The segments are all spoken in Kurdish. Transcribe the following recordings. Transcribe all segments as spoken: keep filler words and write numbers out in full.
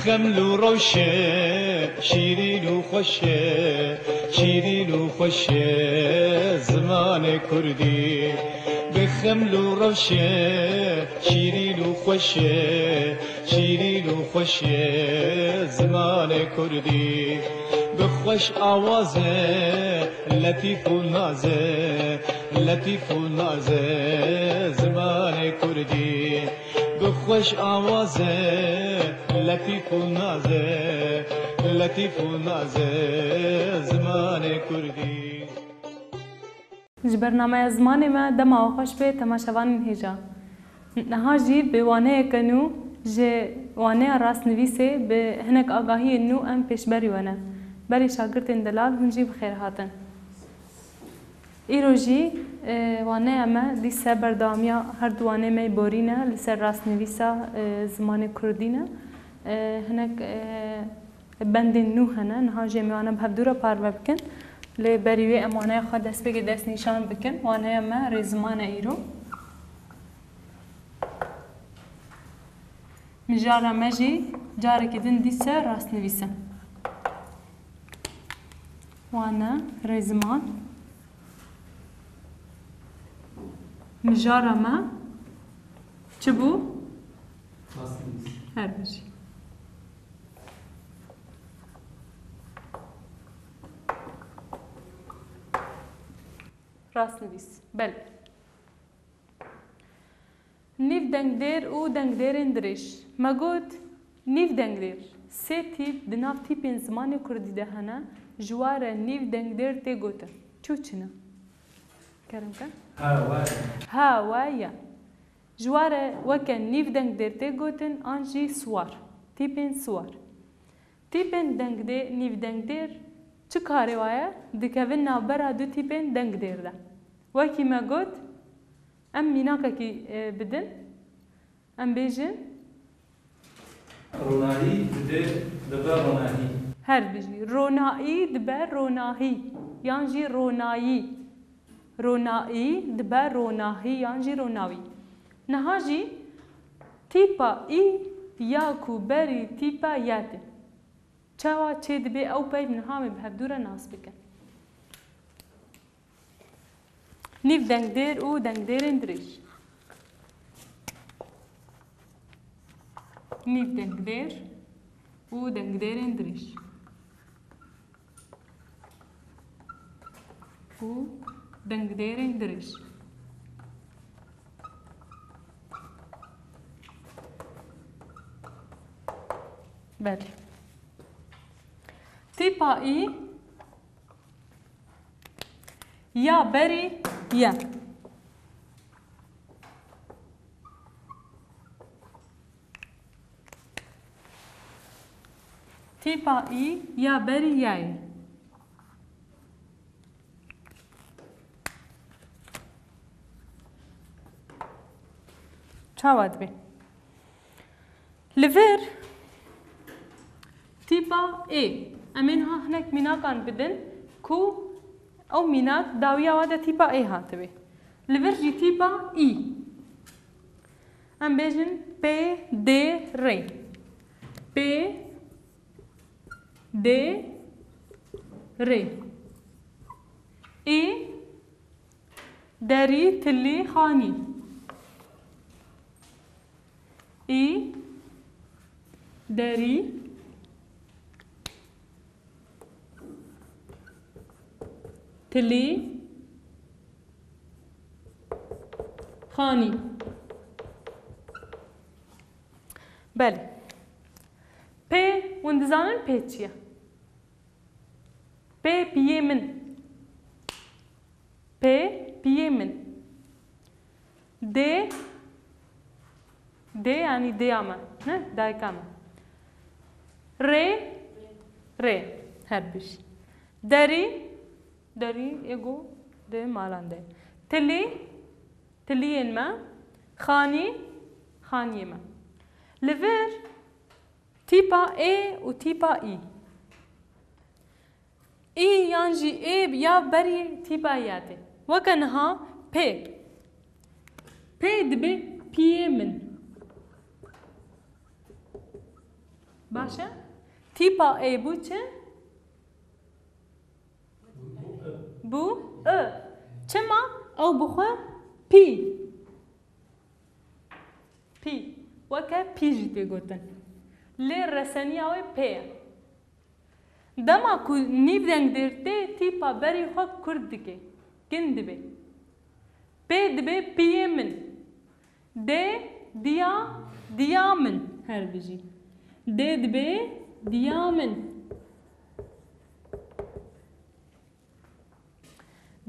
Xeml û rewşe, şîrîn û xweş e, şîrîn û xweş e zimanê kurdî. Bi xeml û rewşe, şîrîn û xweş e, şîrîn û xweş e zimanê kurdî. Bi xweş awaz e, letîf û naz e, letîf û naz e zimanê kurdî. Bi xweş awaz e, letîf û naz e, letîf û naz e zimanê kurdî. Ji bernameya Zimanê Me dema we xweş bê temaşevanên hêja. Niha jî bi waneyeke nû ji waneya rastnivîsê bi hinek agahiyên nû em pêşberî we ne. Berî şagirtên delal hûn jî bi xêr hatin. Îro jî, e, waneya me dîse berdewamiya her du wanê me yê borî ne, li ser rastnivîsa, e, zimanê kurdî ne. E, hinek, e, bendên nû hene, niha jî em ê wana bi hevdû re parve bikin. Lê berî wê em waneya xwe destpêkê destnîşan bikin. Waneya me rêziman e îro. Mijara me jî carekî din dîse rastnivîs e. Wane, rêziman. Mijara me çi bû? Rastnivîs. Her bijî. Rastnivîs. Belê. Nîv dengdêr û dengdêrên dirêj. Me got, nîv dengdêr. Sê tîp di nav tîpên zimanê kurdî de hene, ji wa re nîv dengdêr tê gotin. Çi û çi ne? Kerem ke? Ha, wa ye. Ha, wa ye. Ji wa re weke nîv dengdêr tê gotin an jî siwar. Tîpên siwar. Tîpên dengdê-, nîvdengdêr çi karê wa ye? Dikevin navbera du tîpên dengdêr de. Wekî me got, em mînakekî, e, bidin. Em bêjin. Ronahî dibê, dibe ronahî. Her bijî. Ronahî dibe ronahî. Yan jî ronayî. Ronayî dibe ronahî yan jî ronawî. Niha jî tîpa î ya ku berî tîpa ya tê. Çawa çêdibe ew peyv niha em ê bi hevdû re nas bikin. Nîv dengdêr û dengdêrên dirêj. Nîv dengdêr û dengdêrên dirêj. Û dengdêrên dirêj. Belê. Tîpa î ya berî ye. Tîpa î ya berî ya ye. Çawa dibe? Li vir tîpa ê. Em ê niha hinek mînakan bidin ku ew mînak dawiya wa de tîpa ê hatibê. Li vir jî tîpa î. Em bêjin pê dê rê. Pê dê rê. Ê derî tilî xanî. Ê derî tilî xanî. Belê. Pê, hûn dizanin pê çi ye? Pê piyê min. Pê piyê min. Dê, dê yanî dêya me, ne? Dayika me. Rê, rê. Her bijî. Derî, derî ê ku di malan de. Tilî, tiliyên me. Xanî, xaniyê me. Li vir tîpa ê û tîpa î. Î yan jî ê ya berî tîpa ya tê. Weke niha pê. Pê dibe piyê min. Baş e. Tîpa ê bû çi? Bû i. Çima? Ew bi xwe pî. Pî. Weke pî jî tê gotin. Lê reseniya wê pê ye. Dema ku nîvdengdêr tê, tîpa berî xwe kurt dike. Kin dibe. Pê dibe piyê min. Dê diya, diya min. Her bijî. Dê dibe diya min.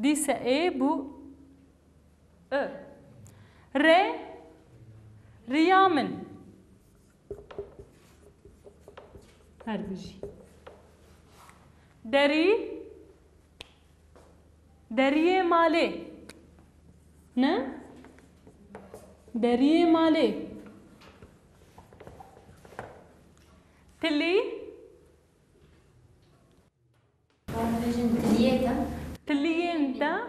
Dîse ê bû i. Rê, riya min. Her bijî. Derî, deriyê malê. Ne? Deriyê malê. Tilî. Wan dibêjin tiliyê te. Tiliyên te. Yan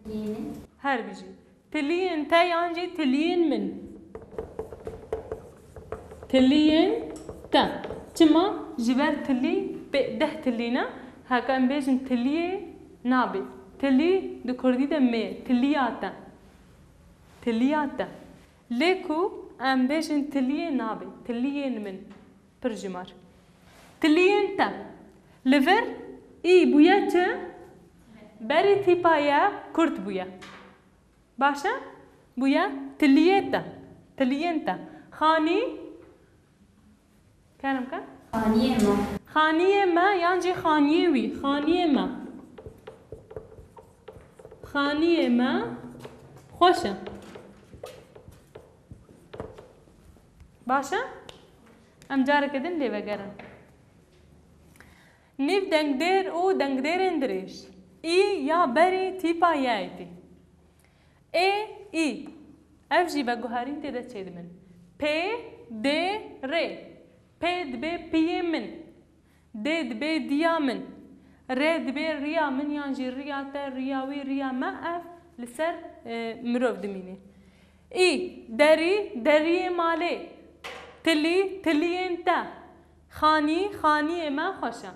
tiliyê min. Her bijî. Tiliyên te yan jî tiliyên min. Tiliyên te. Çima? Ji ber tilî pê-, deh tilî ne. Heke em bêjin tiliyê nabe. Tilî di kurdî de mê. Tiliya te. Tiliya te. Lê ku em bêjin tiliyê nabe. Tiliyên min. Pir jimar. Tiliyên te. Li vir î bûye çi? Berî tîpa ye kurt bûye. Baş e? Bûye tiliyê te. Tiliyên te. Xanî. Kerem ke? Xaniyê me. Xaniyê me yan jî xaniyê wî. Xaniyê me. Xaniyê me xweş e. Baş e? Em careke din lê vegerin. Nîv dengdêr û dengdêrên dirêj. Î ya berî tîpa yayê tê. Ê, î. Ev jî veguherîn tê de çêdibin. Pê, dê, rê. Pê dibe piyê min. Dê dibe diya min. Rê dibe riya min yan jî riya te, riya wî, riya me, ev li ser, e, mirov dimîne. Î, derî, deriyê malê. Tilî, tiliyên te. Xanî, xaniyê me xweş e.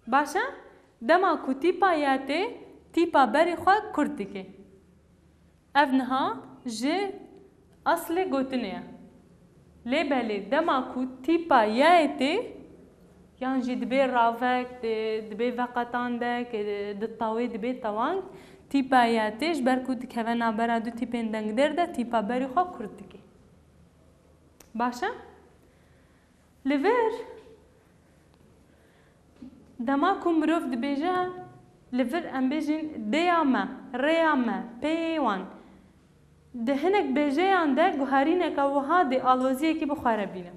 Baş e? Dema ku tîpa ya tê, tîpa berî xwe kurt dike. Ev niha ji eslê gotinê ye. Lê belê dema ku tîpa yayê tê, yan jî dibê ravek, di-, dibê veqetandek, e, di tawê dibê tewang, tîpa ya tê ji ber ku dikeve navbera du tîpên dengdêr de tîpa berî xwe kurt dike. Baş e? Li vir, dema ku mirov dibêje, li vir em bêjin dêya me, rêya me, peyê wan. Di hinek bêjeyan de guherîneke wiha dê aloziyekî bi xwe re bîne.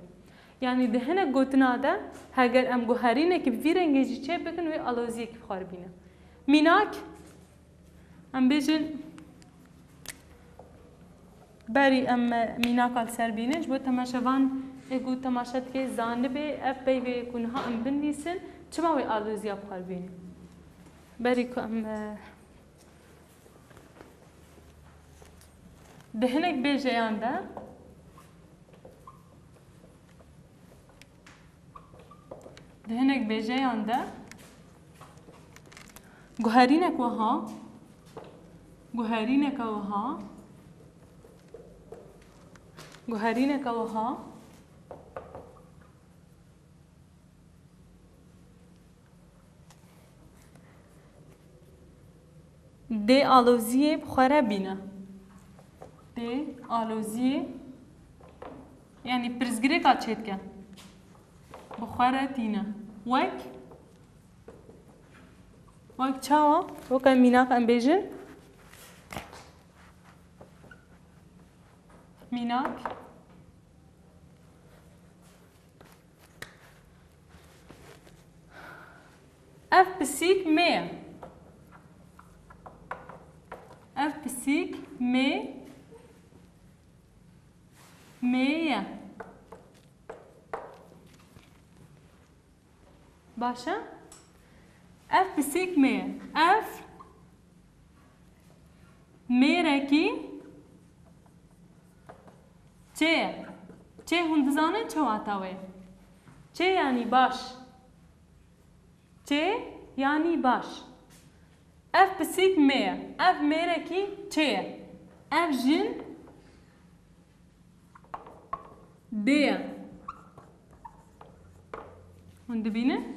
Yanî di hinek gotina de heger em guherînekî bi vî rengê jî çê bikin, wê aloziyekî bi xwe re bîne. Mînak, em bêjin, berî em, e, mînaka li ser bînin, ji bo temaşevan ê ku temaşe dike zanibê, ev peyvê ku niha em binivîsin, çima wê aloziya bi xwe re bînin? Berî ku em, e, di hinek bêjeyan de, Di hinek bêjeyan de guherînek wiha, guherîneke wiha, guherîneke wiha, Dê aloziyê bi xwe re bîne. Dê aloziyê, yanî pirsgirêka çêdike. Bi xwe re tîne. Wek, wek çawa? Weke mînak em bêjin. Mînak. Ev pisîk mê ye. Ev pisîk mê, mê ye. Baş e? Ev pisîk mê ye. Ev mêrekî çê ye. Çê hûn dizanin çi wata wê ye? Çê yanî baş. Çê yanî baş. Ev pisîk mê ye. Ev mêrekî çê ye. Ev jin dê ye. Hûn dibînin?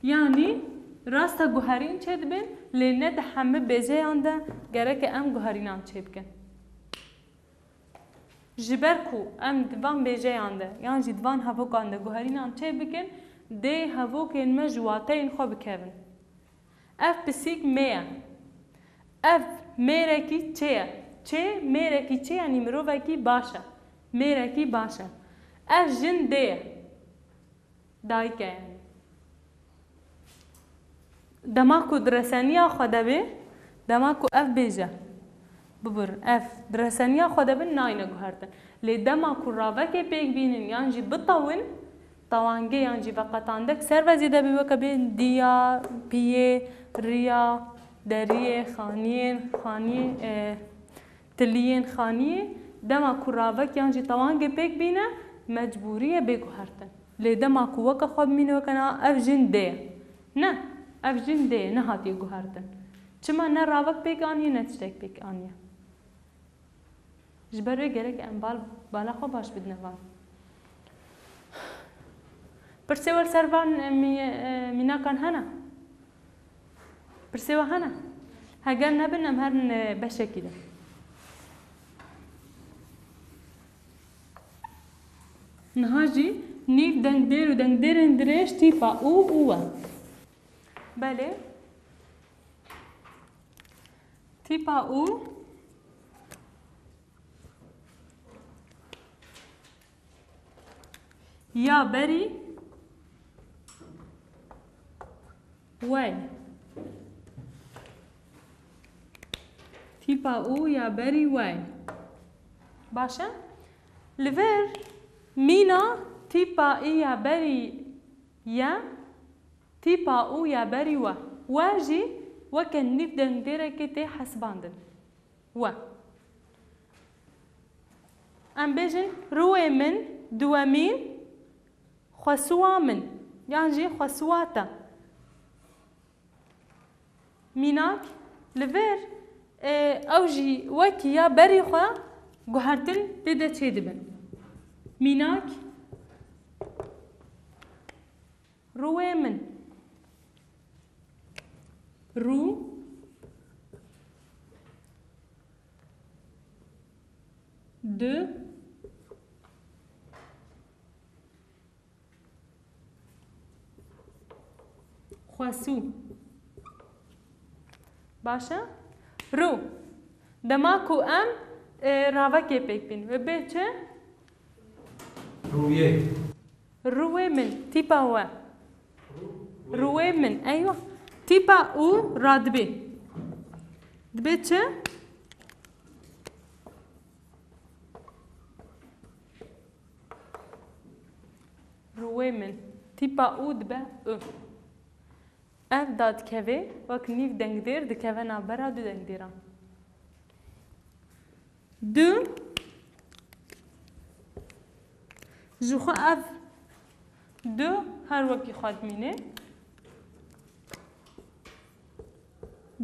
Yanî rasta guherîn çêdibin, lê ne di hemî bêjeyan de gereke em guherînan çêbikin. Ji ber ku em di van bêjeyan de yan jî di van hevokan de guherînan çêbikin, dê hevokên me ji wateyên xwe bikevin. Ev pisîk mê ye. Ev mêrekî çê ye. Çê, mêrekî çê, yanî mirovekî baş e. Mêrekî baş e. Ev jin dê ye. Dayik e yanî. Dema ku di reseniya xwe de be, dema ku ev bêje, bibir, ev di reseniya xwe de bin, nayne guhertin. Lê dema ku ravekê pêk bînin yan jî bitewin, tewangê yan jî veqetandek ser ve zêde bê, weke bê diya, piyê, riya, deriyê, xaniyên, xaniyê, e, tiliyên xaniyê, dema ku ravek yan jî tewangê pêk bîne, mecbûrî ye bê guhertin. Lê dema ku weke xwe bimîne, weke na, ev jin dê ye. Ne, ev jin dê ye, nehatiye guhertin. Çima ne ravek pêk aniye, ne tiştek pêk aniye. Ji ber wê gerek em bal, bala xwe baş bidine van. Pirsê we li ser van, e, mî-, e, mînakan hene? Pirsê we hene? Heger nebin, em herin, e, beşekî din. Niha jî nîv dengdêr û dengdêrên dirêj tîpa û û we. Belê. Tîpa û ya berî wey. Tîpa û ya berî wey. Baş e? Li vir mîna tîpa î ya berî ye, tîpa û ya berî we. We jî weke nîv dengdêrekê tê hesibandin. We. Em bêjin, rûyê min, duwemîn, xwesûwa min, yan jî xwesûwa te. Mînak, li vir, e, ew jî wekî ya berî xwe guhertin tê de çêdibin. Mînak, rûyê min. Rû. Du. Xwesû. Baş e? Rû. Dema ku em, e, ravekê pêk bîn, wê bê çi? Rûyê. Rûyê min, tîpa we. Rûyê min, eywa. Tîpa û radibê. Dibê çi? Rûyê min. Tîpa û dibe û. Ev dadikeve wek nîv dengdêr dikeve navbera du dengdêran. Du, ji xwe ev du her wekî xwe dimîne.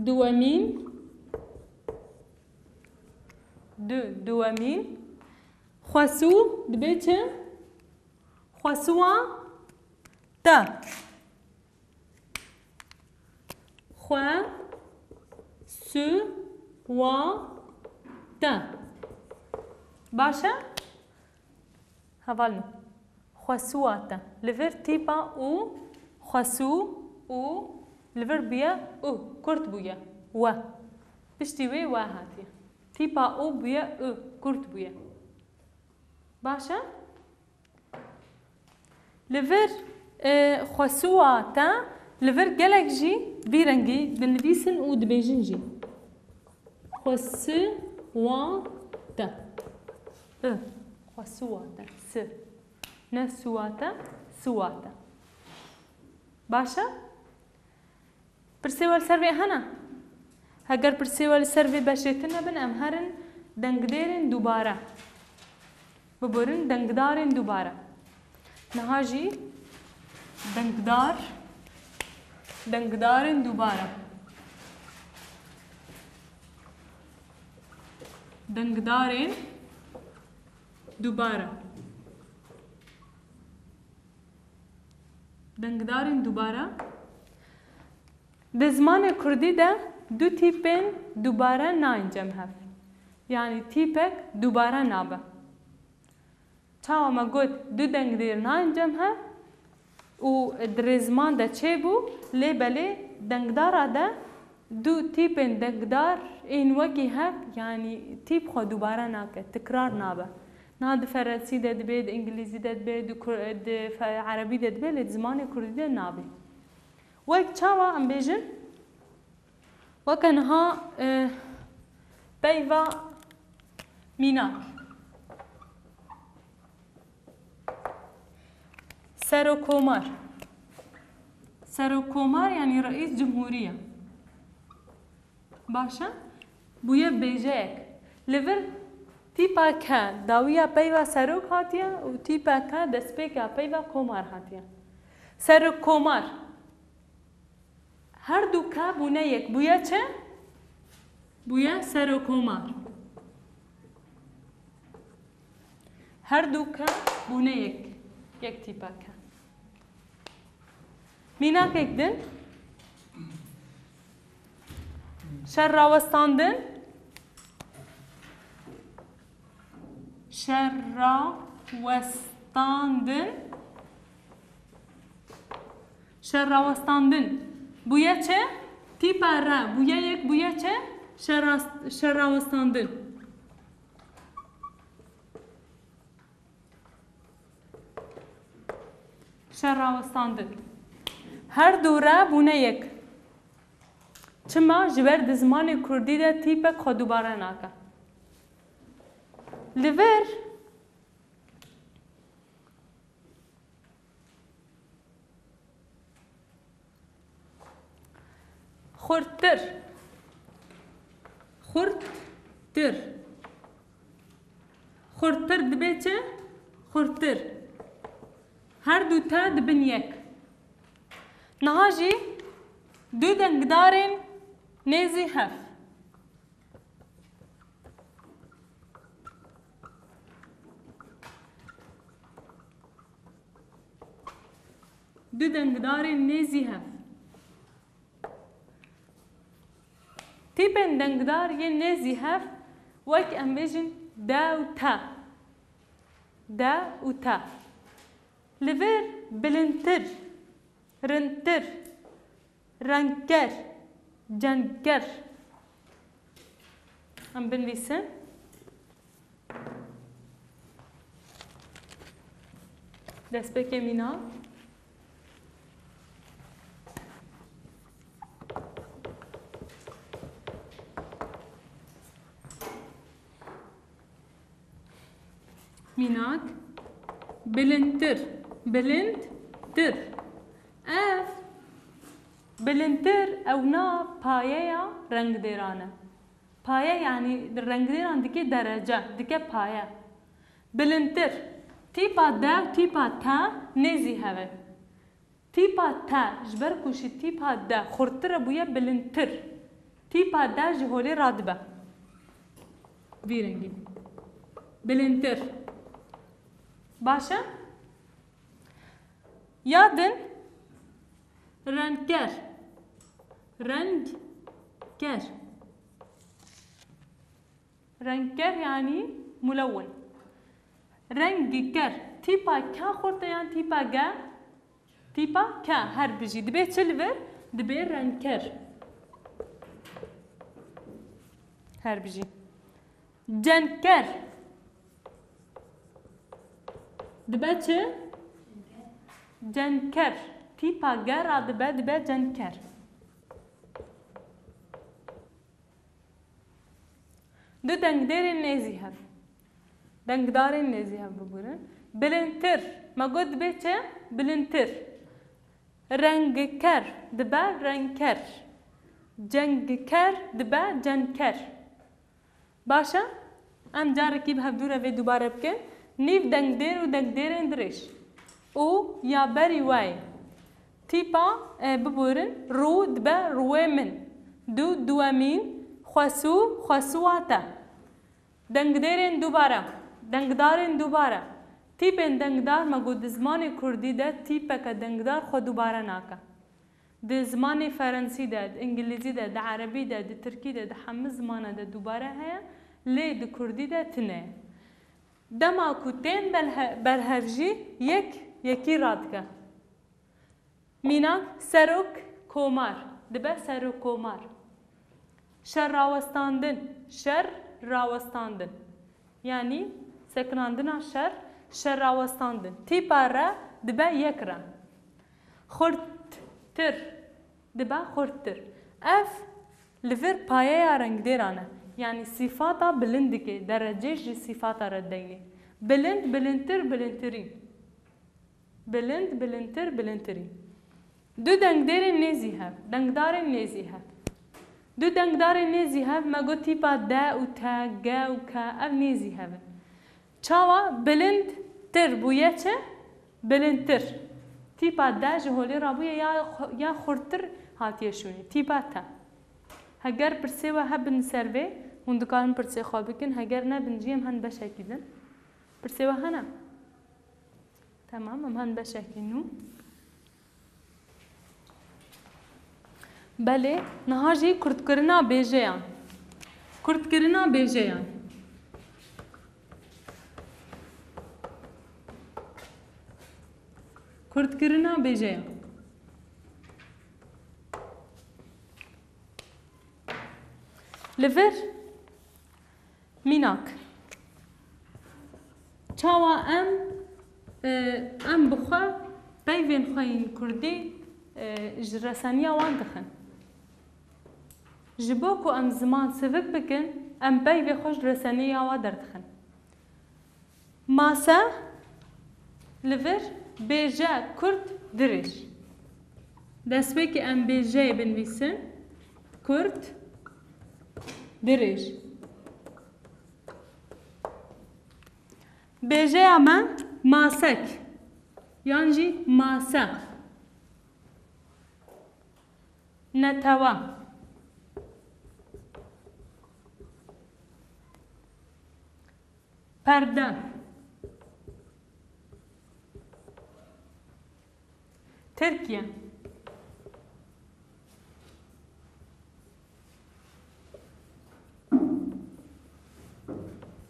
Duwemîn, du, duwemîn. Xwesû dibe çi? Xwesûwa te. Xwe, su, wa, te. Baş e? Hevalno. Xwesûwa te. Li vir tîpa û, xwesû û, li vir bûye û. Kurt bûye. We. Piştî wê we hatiye. Tîpa û bûye û. Kurt bûye. Baş e? Li vir, e, xwesûwa te, li vir gelek jî vî rengî dinivîsin û dibêjin jî. Xwesûwa te. I. Xwesûwa te. Si. Ne sûwa te, sûwa te. Baş e? Pirsê we li ser vê hene? Heger pirsê we li ser vê beşê tune bin, em herin dengdêrên dubare. Biborin dengdarên dubare. Niha jî dengdar, dengdarên dubare. Dengdarên dubare. Dengdarên dubare. Di zimanê kurdî de du tîpên dubare nayên cem hev. Yanî tîpek dubare nabe. Çawa me got du dengdêr nayên cem hev û di rêziman de çêbû, lê belê dengdara de du tîpên dengdar ên wekî hev, yanî tîp xwe dubare nake, tikrar nabe. Niha di ferensî de dibe, di îngilîzî de dibe, di kur-, di fe-, erebî de dibe, lê di zimanê kurdî de nabe. Wek çawa em bêjin? Weke niha, e, peyva mînak. Serokomar. Serokomar yanî reîs cumhûrî ye. Baş e? Bûye bêjeyek. Li vir tîpa ke dawiya peyva serok hatiye û tîpa ke destpêka peyva komar hatiye. Serokkomar. Her du ke bûne yek. Bûye çi? Bûye serokomar. Her du ke bûne yek. Yek tîpa ke. Mînakek din. Şer rawestandin. Şer rawestandin. Şer rawestandin. Bûye çi? Tîpa re. Bûye yek, bûye çi? Şer rast-, şer rawestandin. Şer rawestandin. Her du re bûne yek. Çima? Ji ber di zimanê kurdî de tîpek xwe dubare nake. Li vir Xurttir. Xurttir. Xurttir dibe çi? Xurttir. Her du te dibin yek. Niha jî du dengdarên nêzî hev. Du dengdarên nêzî hev. Tîpên dengdar yên nêzî hev wek em bêjin de û te. De û te. Li vir bilindtir, rindtir, rengker, cengker. Em binivîsin. Destpêkê mîna. Mînak. Bilindtir. Bilindtir. Ev bilindtir ewna payeya rengdêran e. Paye, yanî rengdêran dike derece, dike paye. Bilindtir. Tîpa de û tîpa te nêzî hev in. Tîpa te, ji ber ku ji tîpa de xurttir e, bûye bilindtir. Tîpa de ji holê radibe. Vî rengî. Bilindtir. Baş e? Ya din, rengker. Rengker. Rengker yanî mulewwin. Rengker. Tîpa ke xurt e yan tîpa ge? Tîpa ke, her bijî. Dibê çi li vir? Dibê rengker. Her bijî. Cenker. Dibe çi? Cenker. Tîpa ge ra dibe, dibe cenker. Du dengdêrên nêzî hev. Dengdarên nêzî hev bigurin. Bilindtir. Me got dibe çi? Bilindtir. Rengker. Dibe rengker. Cengker. Dibe cenker. Baş e? Em carekî bi hevdû re vê dubare bikin. Nîv dengdêr û dengdêrên dirêj. û ya berî we ye. Tîpa, e, biborin, rû dibe rûwê min. Du, duwemîn, xwesû, xwesûwa te. Dengdêrên dubare, dengdarên dubare. Tîpên dengdar me got di zimanê kurdî de tîpeke dengdar xwe dubare nake. Di zimanê ferensî de, di îngilîzî de, di erebî de, di tirkî de, di hemû zimana de dubare heye, lê di kurdî de tune ye. Dema ku tên belhe-, berhev jî yek yekî radike. Mînak, serok komar, dibe serokkomar. Şer rawestandin, şer rawestandin. Yanî sekinandina şer, şer rawestandin. Tîpa re dibe yek re. Xurttir, dibe xurttir. Ev li vir payeya rengdêran e. Yanî sîfata bilind dike, derecê ji sîfata re deynê. Bilind, bilindtir, bilindtirîn. Bilind, bilindtir, bilindtirîn. Du dengdêrên nêzî hev, dengdarên nêzî hev. Du dengdarên nêzî hev me got tîpa de û te, ge û ke, ev nêzî hev in. Çawa bilindtir bûye çi? Bilindtir. Tîpa de ji holê rabûye ya xu-, ya xurttir hatiye şûnê. Tîpa te. Heger pirsê we hebin ser vê, hûn dikarin pirsê xwe bikin. Heger nebin jî em hen beşekî din. Pirsê we hene? Temam, em hen beşekî nû. Belê, niha jî kurtkirina bêjeyan. Kurtkirina bêjeyan. Kurtkirina bêjeyan. Li vir Mînak. Çawa em, e, em bi xwe peyvên xwe yên kurdî, e, ji reseniya wan dixin? Ji bo ku em ziman sivik bikin, em peyvê xwe ji reseniya wa derdixin. Mase, li vir bêje kurt dirêj. Destpêkê em bêjeyê binivîsin. Kurt, dirêj. Bêjeya me masek yan jî mase. Netewe. Perde. Tirkiye.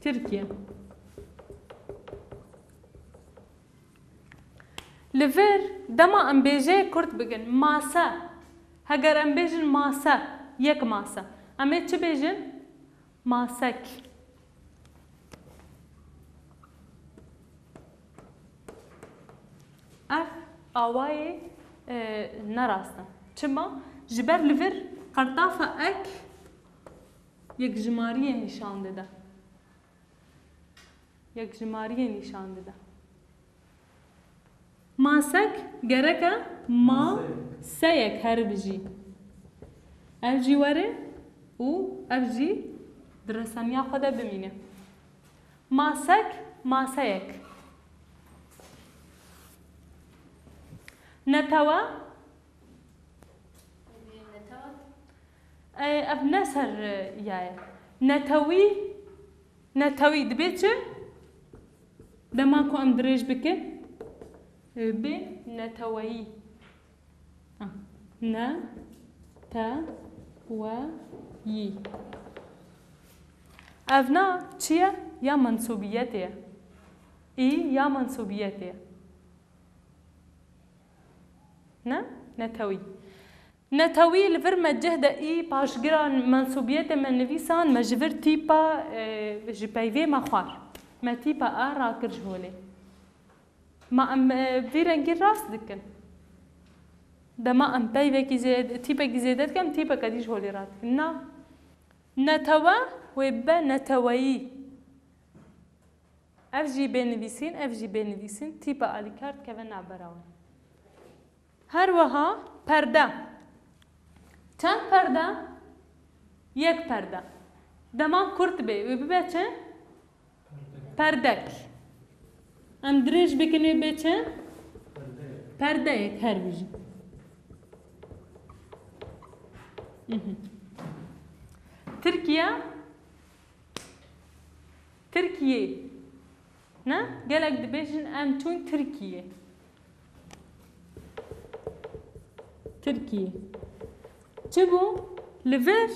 Tirkiye. Li vir dema em bêjeyê kurt bigin, mase. Heger em bêjin mase, yek mase. Em ê çi bêjin? Masek. Ev awayê, e, ne rast e. Çima? Ji ber li vir qertafa ek yekjimariyê nîşan dide. Yekjimariyê nîşan dide. Masek gereke ma seyek heribijî. Ev jî were û ev jî di reseniya xwe de bimîne. Masek, maseyek. Netewe. E, ev ne ser, e, ya ye. Netewî, netewî dibe çi? Dema ku em dirêj bikin, e, bê neteweyî. Ah, ne, te, we, yî. Ev na çi ye? Ya mensûbiyetê ye. Î ya mensûbiyetê ye. Ne? Netewî. Netewî li vir me cih de î paşgira mensûbiyetê me nivîsan, me ji vir tîpa, e, ji peyvê me xwar. Me tîpa a rakir ji holê. Ma em, e, vî rengî rast dikin. Dema em peyvekî zêde, tîpekî zêde dikin, em tîpeke dî ji holê radikin. Na. Netewe wê bibe neteweyî. Ev jî bê nivîsîn, ev jî bê nivîsîn, tîpa alîkar dikeve navbera wan. Her wiha perde. Çend perde? Yek perde. Dema kurt bê, wê bibe çi? Perdek. Em dirêj bikin, wê bê çi? Perdeyek her bijî. Mhm. Tirkiye. Tirkiye. Ne? Gelek dibêjin em çûn Tirkiye. Tirkiye. Çi bû? Li vir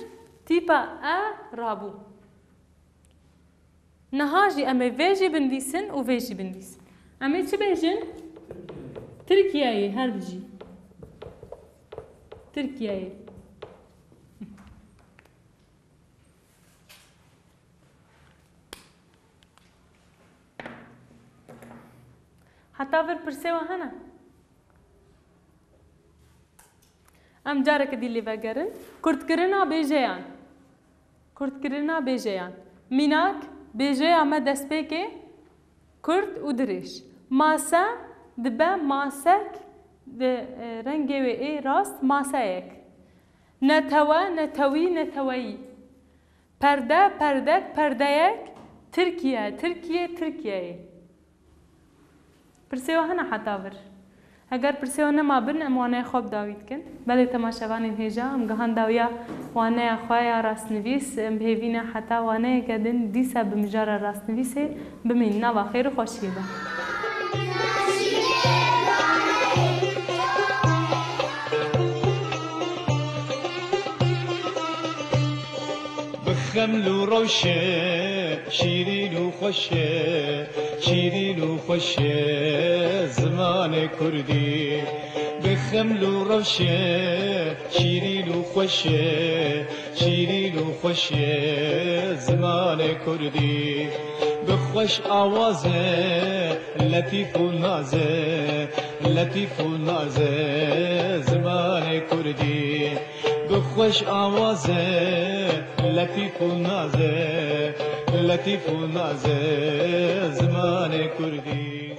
tîpa e rabû. Niha jî em ê vê jî binivîsin û vê jî binivîsin. Em ê çi bêjin? Tirkiyeyê her bijî. Tirkiyeyê. Heta vir pirsê we hene? Em careke dî lê vegerin. Kurtkirina bêjeyan. Kurtkirina bêjeyan. Mînak, bêjeya me destpêkê kurt û dirêj. Mase dibe masek, di, e, rengê wê ê rast maseyek. Netewe, netewî, neteweyî. Perde, perdek, perdeyek. Tirkiye, Tirkiye, Tirkiyeyê. Pirsê we hene heta vir? Heger pirsê we nema bin, em waneyê xwe bi dawî dikin. Belê temaşevanên hêja, em gihan dawiya waneya xwe ya rastnivîs. Em bi hêvî ne heta waneyeke din dîsa bi mijara rastnivîsê bimînin. Nava xêr û xweşiyê be. Bi xeml û rewşe, şîrîn û xweş e, şîrîn û xweş e zimanê kurdî. Bi xeml û rewşe, şîrîn û xweş e, şîrîn û xweş e zimanê kurdî. Bi xweş awaz e, letîf û naz e, letîf û naz e zimanê kurdî. Bi xweş awaz e, letîf û naz e, letîf û naz e zimanê kurdî.